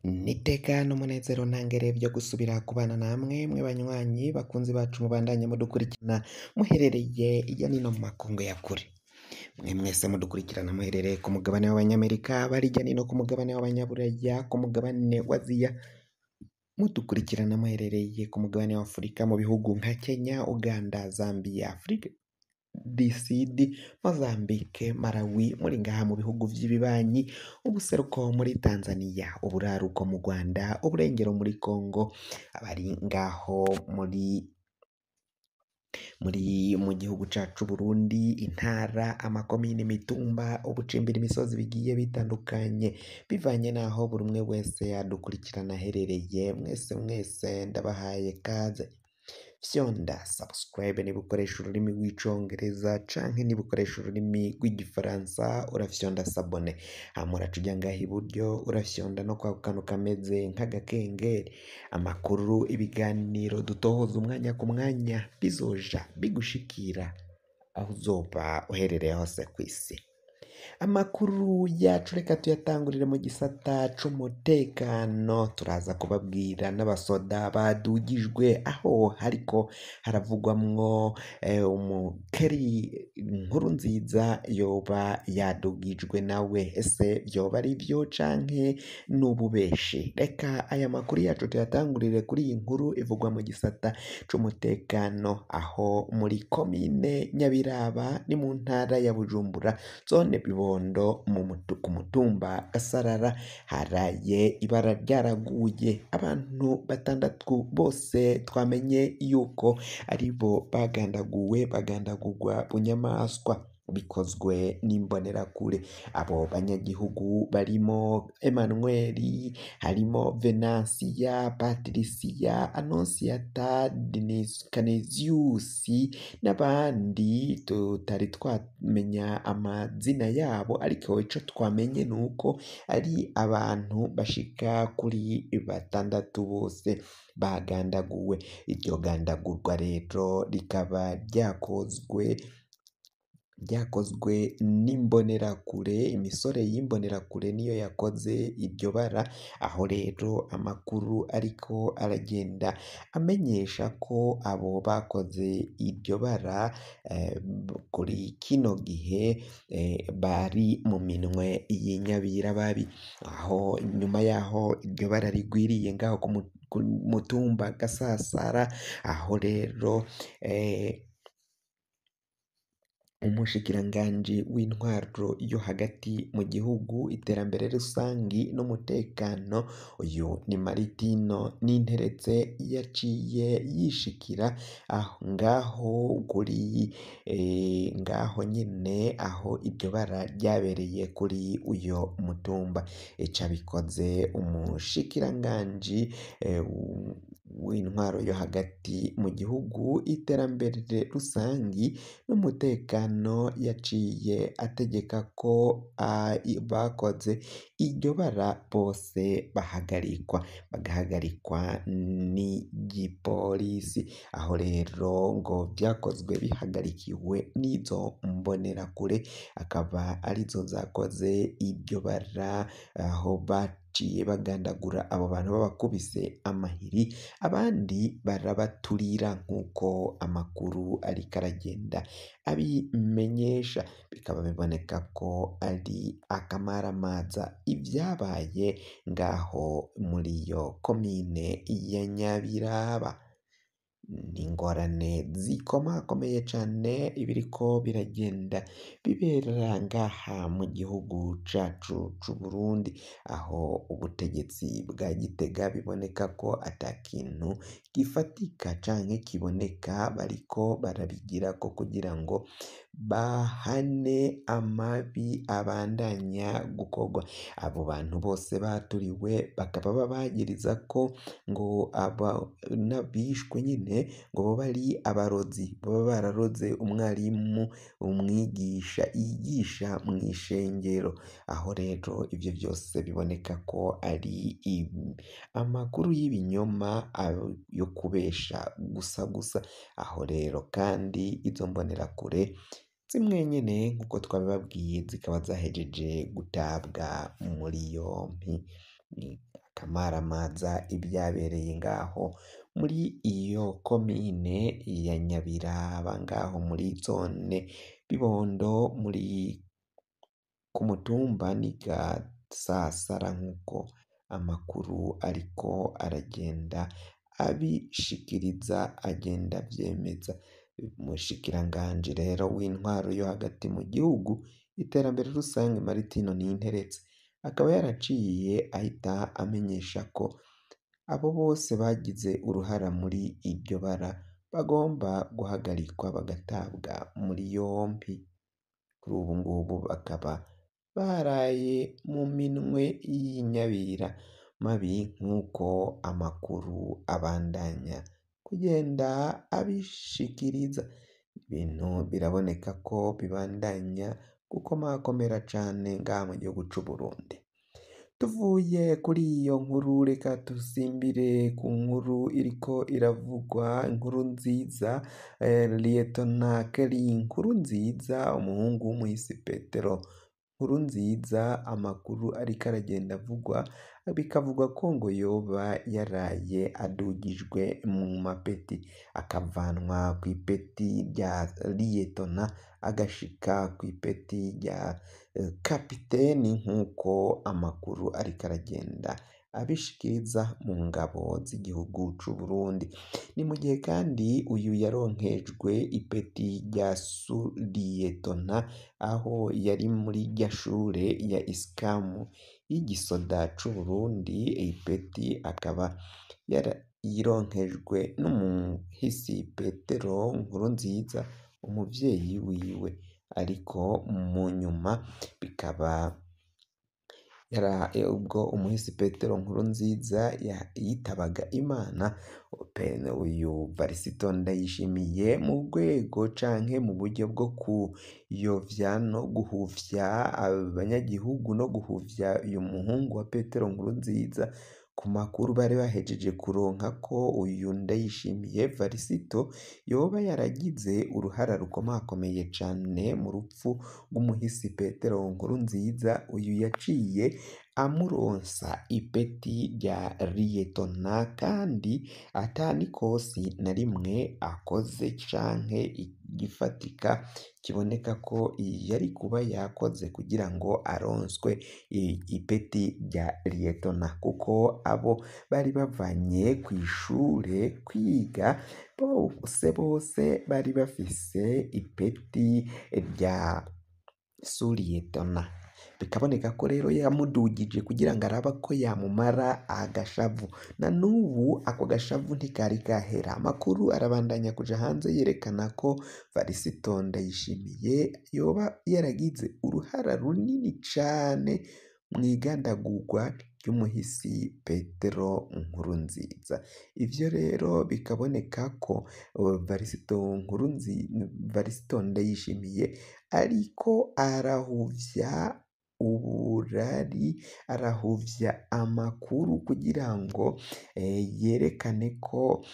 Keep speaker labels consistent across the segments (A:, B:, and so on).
A: N'iteka n'umunezero ntangere vyo gusubira kubana namwe mwe banywanyi bakunzi bacu mubandanye mudukurikirana muherereye irya nino mu makungu ya kure. Mwe mwese mudukurikirana muherereye ku mugabane w'abanyamerika, bari irya nino ku mugabane w'abanyaburaya, ku mugabane wa Aziya, mudukurikirana muherereye ku mugabane wa Afurika mu bihugu nka Kenya, Uganda, Zambia, Afrika du Sud, Mozambique, Malawi, muri ngaha mu bihugu vy'ibibanyi, ubuseruko muri Tanzania, uburaruko mu Rwanda, uburengero muri Congo, abari ngaho muri mu gihugu cacu Burundi, intara, amakomine, imitumba, ubucimbira imisozi bigiye bitandukanye, bivanye n'aho buri umwe wese adukurikirana aherereye, mwese mwese ndabahaye kaze. Fyonda subscribe niba ukoresha ururimi rw'icongereza canke niba ukoresha ururimi rw'igifaransa urafyonda s'abonner, hama uraca uja ngaha iburyo urafyonda no kwako kantu kameze nk'agakengeri. Amakuru, ibiganiro dutohoza umwanya ku mwanya bizoja bigushikira aho uzoba uherereye hose kw'isi. Amakuru yacu reka tuyatangurire mu gisata c'umutekano, turaza kubabwira n'abasoda badugijwe aho hariko haravugwamwo umukeri Nkurunziza yoba yadugijwe nawe, ese vyoba ari vyo canke n'ububeshi? Reka aya makuru yacu tuyatangurire kuri iyi nkuru ivugwa mu gisata c'umutekano, aho muri komine Nyabiraba ni mu ntara ya Bujumbura, zone Bibondo ku mutumba Gasarara, haraye ibara ryaraguye, abantu batandatu bose twamenye yuko aribo bagandaguwe, bagandagurwa bunyamaswa bikozwe n'imbonerakure. Abo banyagihugu barimo Emmanuel, harimo Venansiya, Patricia, Anonsiyata, Canisius n'abandi tutari twamenya amazina yabo, ariko ico twamenye nuko ari abantu bashika kuri batandatu bose bagandaguwe. Iryo gandagurwa rero rikaba ryakozwe n'imbonerakure, imisore y'imbonerakure niyo yakoze iryo bara, aho rero amakuru ariko aragenda amenyesha ko abo bakoze iryo bara kuri kino gihe bari mu minwe y'inyabirababi, aho nyuma yaho iryo bara rigwiriye ngaho ku mutumba Gasasara, aho rero umushikiranganji w'intwaro yo hagati mu gihugu, iterambere rusangi n'umutekano, uyu ni Maritino Ninteretse, yaciye yishikira aho ngaho kuri ngaho nyene aho iryo bara ryabereye kuri uyo mutumba. Icabikoze umushikiranganji w'intwaro yo hagati mu gihugu, iterambere rusangi n'umutekano, yaciye ategeka ko bakoze iryo bara bose bahagarikwa, bagahagarikwa n'igipolisi. Aho rero ngo vyakozwe bihagarikiwe n'izo mbonerakure, akaba arizo zakoze iryo bara, aho baciye bagandagura abo bantu babakubise amahiri, abandi barabaturira nk'uko amakuru ariko aragenda abimenyesha. Bikaba biboneka ko ari akamaramaza ivyabaye ngaho muri iyo komine ya Nyabiraba. Ni ingorane zikomakomeye cane ibiriko biragenda bibera ngaha mu gihugu cacu c'Uburundi, aho ubutegetsi bwa Gitega biboneka ko ata kintu gifatika canke kiboneka bariko barabigirako kugira ngo bahane amabi abandanya gukorwa. Abo bantu bose baturiwe bakaba babagiriza ko ngo bishwe nyene ngo boba ari abarozi, boba bararoze umwarimu, umwigisha yigisha mw'ishengero. Aho rero ivyo vyose biboneka ko ari amakuru y'ibinyoma yo kubesha gusa gusa. Aho rero kandi izo mbonerakure zimwe nyene nkuko twabibabwiye zikaba zahejeje gutabwa muri yompi. Ni akamaro. N'akamaramaza ivyabereye ngaho muri iyo komine ya Nyabiraba, ngaho muri zone Bibondo, muri ku mutumba Nigasasara, nk'uko amakuru ariko aragenda abishikiriza, agenda avyemeza. Umushikiranganji rero w'intwaro yo hagati mu gihugu, iterambere rusange, Martino Ninteretse, akaba yaraciye ahita amenyesha ko abo bose bagize uruhara muri iryo bara bagomba guhagarikwa bagatabwa muri yompi. Kuri ubu ngubu bakaba baraye mu minwe y'inyabira mabi, nk'uko amakuru abandanya kugenda abishikiriza. Ibintu biraboneka ko bibandanya gukomakomera cane ngaha mu gihugu c'Uburundi. Tuvuye kuri iyo nkuru, reka dusimbire ku nkuru iriko iravugwa, inkuru nziza. Liyetona Kelly Nkurunziza, umuhungu w'umuhisi Petero Nkurunziza, amakuru ariko aragenda avugwa, bikavugwa ko ngo yoba yaraye adugijwe mu mapeti, akavanwa kw'ipeti rya liyetona agashika kw'ipeti rya kapiteni, nk'uko amakuru ariko aragenda abishikiriza mu ngabo z'igihugu c'Uburundi. Ni mu gihe kandi uyu yaronkejwe ipeti rya suriyetona aho yari muri rya shure ya isikamu y'igisoda c'Uburundi, ipeti akaba yarayironkejwe n'umuhisi Petero Nkurunziza, umuvyeyi wiwe, ariko mu nyuma bikaba ubwo umuhisi Petero Nkurunziza yitabaga Imana, uyu Varisito Ndayishimiye mu rwego canke mu buryo bwo kuyovya no guhuvya abanyagihugu no guhuvya uyu muhungu wa Petero Nkurunziza ku makuru bari bahejeje kuronka ko uyu Ndayishimiye Varisito yoba yaragize uruhara rukomakomeye cane mu rupfu rw'umuhisi Petero Nkurunziza, uyu yaciye amuronsa ipeti rya liyetona kandi ata n'ikosi na rimwe akoze canke igifatika kiboneka ko yari kuba yakoze kugira ngo aronswe ipeti rya liyetona, kuko abo bari bavanye kw'ishure kwiga bose bose bari bafise ipeti rya suriyetona. Bikaboneka ko rero yamudugije kugira ngo arabe ko yamumara agashavu, na n'ubu ako gashavu ntikari gahera. Amakuru arabandanya kuja hanze yerekana ko Varisito Ndayishimiye yoba yaragize uruhara runini cane mw'igandagurwa ry'umuhisi Petero Nkurunziza. Ivyo rero bikaboneka ko Varisito Ndayishimiye ariko arahuvya uburari, arahuvya amakuru kugira ngo yerekane ko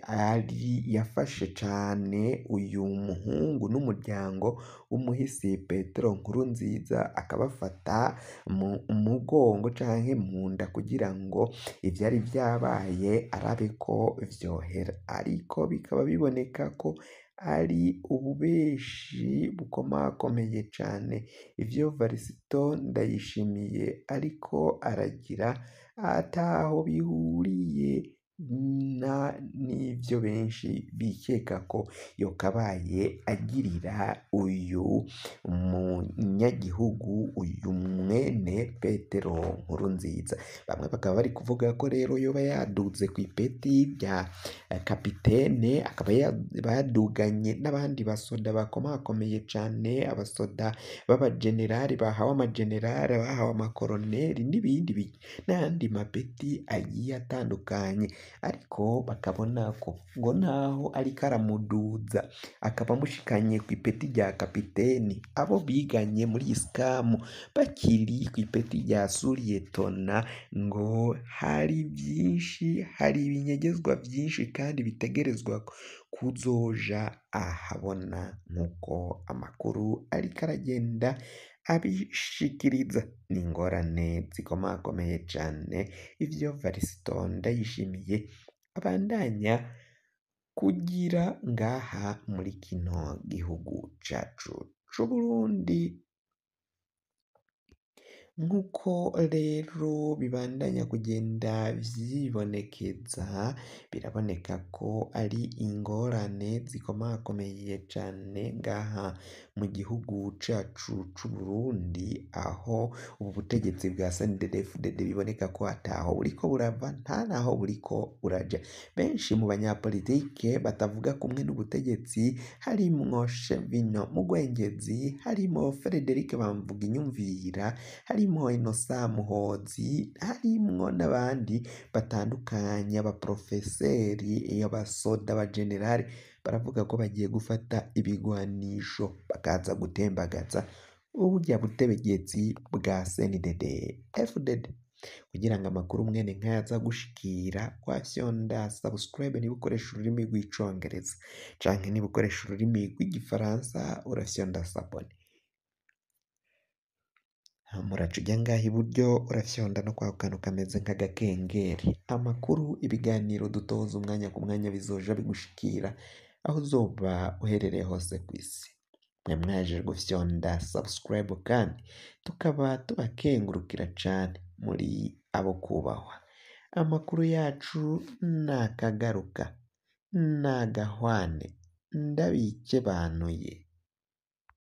A: ari yafashe cane uyu muhungu n'umuryango w'umuhisi Petero Nkurunziza, akabafata mu mugongo canke mu nda kugira ngo ivyari vyabaye arabe ko vyohera, ariko bikaba biboneka ko ari ububeshi bukomakomeye cane. Ivyo Varisito Ndayishimiye ariko aragira ataho bihuriye n'ivyo benshi bikeka ko yokabaye agirira uyu munyagihugu, uyu mwene Petero Nkurunziza. Bamwe bakaba bari kuvuga ko rero yoba yaduze kw'ipeti rya kapitene, akaba baduganye n'abandi basoda bakomakomeye cane, abasoda b'abajenerali bahawe amajenerali, bahawe amakoroneri n'ibindi n'ayandi mapeti agiye atandukanye, ariko bakabona ko ngo naho ariko aramuduza akaba amushikanye kw'ipeti rya kapiteni, abo biganye muri isikamu bakiri kw'ipeti rya suriyetona, ngo hari vyinshi, hari ibinyegezwa vyinshi kandi bitegerezwa kuzoja ahabona, nk'uko amakuru ariko aragenda abishikiriza. Ni ingorane zikomakomeye cane ivyo Varisito Ndayishimiye abandanya kugira ngaha muri kino gihugu cacu c'Uburundi. Nk'uko rero bibandanya kugenda vyibonekeza, biraboneka ko ari ingorane zikomakomeye cane ngaha mu gihugu cacu c'Uburundi, aho ubu butegetsi bwa CNDD-FDD biboneka ko ataho buriko burava nta naho buriko buraja. Benshi mu banyapolitike batavuga kumwe n'ubutegetsi harimwo Shevino Mugwengezi, harimo Frederic Bamvuginyumvira, harimwo Innocent Muhozi, harimwo n'abandi batandukanye, abaprofeseri, abasoda, abajenerali, baravuga ko bagiye gufata ibigwanisho bakaza gutembagaza burya butegetsi bwa CNDD FDD. Kugira ngo amakuru mwene nkaya aza gushikira, wafyonda subscribe niba ukoresha ururimi rw'icongereza, canke niba ukoresha ururimi rw'igifaransa urafyonda s'abonner. Hama uraca uja ngaha iburyo urafyonda no kwako kantu kameze nk'agakengeri. Amakuru, ibiganiro dutoza umwanya ku mwanya bizoja bigushikira aho uzoba uherereye hose kw'isi. Mwe mwaje gufyonda subscribe kandi tukaba tubakengurukira cane muri abo kubahwa. Amakuru yacu nakagaruka, nagahwane, ndabikebanuye.